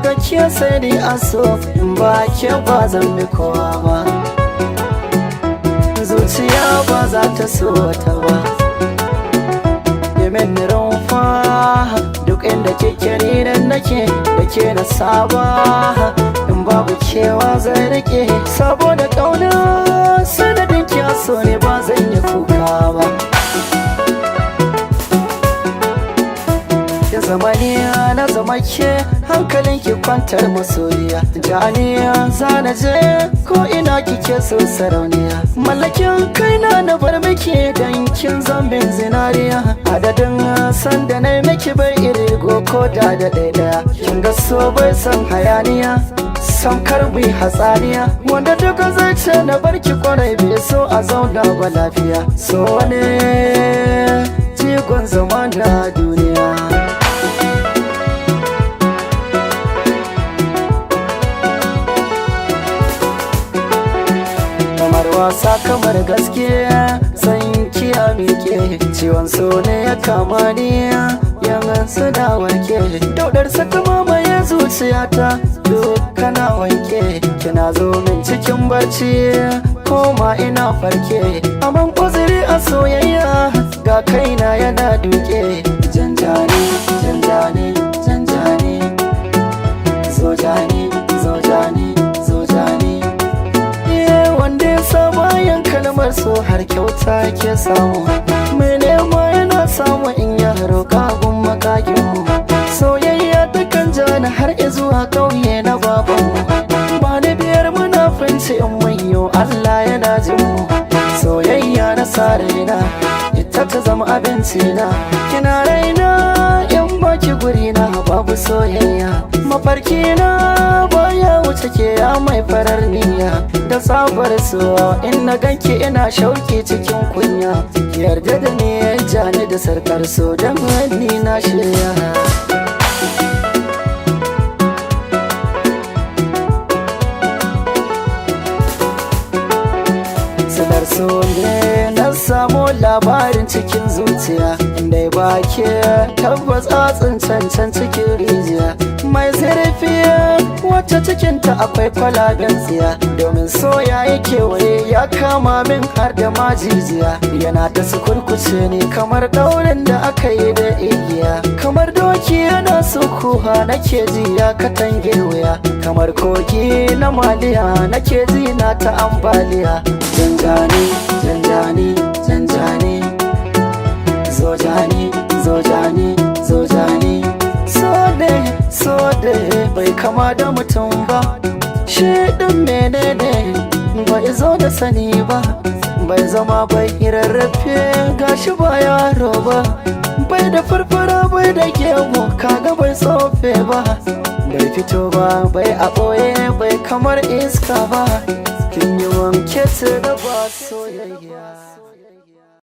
Daga ke sai ni aso, in ba ke ba zan bi kowa ba. Zuciya ba za ta so ta ba. Yemen rumfa, duk inda kike ni nan nake, da ke na saba. In babu kewa zai rike, saboda ƙauna sanadin ki so ne ba zan yi kuka ba. Ya zamaniya na zama ke, hankalin ki kwantar masoyiya. Janiya zana je ko ina kike so sarauniya. Mallakin kaina na bar miki dan kin zambin zinariya. Adadin sanda na miki bai iri ko da da ɗaya. Kin ga so bai san hayaniya, samkar bi hatsaniya. Wanda duka zai ce na barki kwarai bai so a zauna ba lafiya. So ne jigon zama na duniya. Kamar wasa kamar gaskiya, san kiya miƙe. Ciwon so ne ya kama ni, yan suna warke. Daudar saka mamaye zuciyata, kana wanke. Kina zo min cikin barci, koma ina farke. Aman uzuri a soyayya, ga kaina yana duke. Janjani, janjani, janjani. Zo jani, zo jani, zo jani. Wanda ya sa bayan kalmar so har kyauta ke samu. Mai nema yana samu in ya roƙa gun makaginmu. Soyayya takan jani har zuwa ƙauye na babanmu. Ba ni biyar munafunci in manyo Allah yana jin mu. Soyayya na sa raina, ita ta zama abinci na. Kina raina in baki guri na babu soyayya. Mafarki na baya wuce ke ya mai farar niyya. Da tsabar so in na ganki ina shauki cikin kunya. Ki yarda da ni jani da sarkar so dan ni na shirya. Sanar so ne na samu labarin cikin zuciya. Inda ba ke tabbas a cancan cikin rijiya. Mai zurfi wacce cikinta akwai kwalaben tsiya. Domin soya ya kewaye ya kama min har da majijiya. Yana ta sukurkuce ne kamar daurin da aka yi da igiya. Kamar doki yana sukuwa nake ji ya katange wuya. Kamar kogi na maliya nake ji na ta ambaliya. Janjani, janjani, janjani. Zo jani, zo jani, zo jani. So ne bai kama da mutum ba. Shi ɗin menene bai zo da sani ba. Bai zama bai rarrafe gashi ba yaro ba. Bai da farfara bai da gemu kaga bai tsofe ba. Bai fito ba bai a ɓoye bai kamar iska ba. Kin yi wanke da ba soyayya.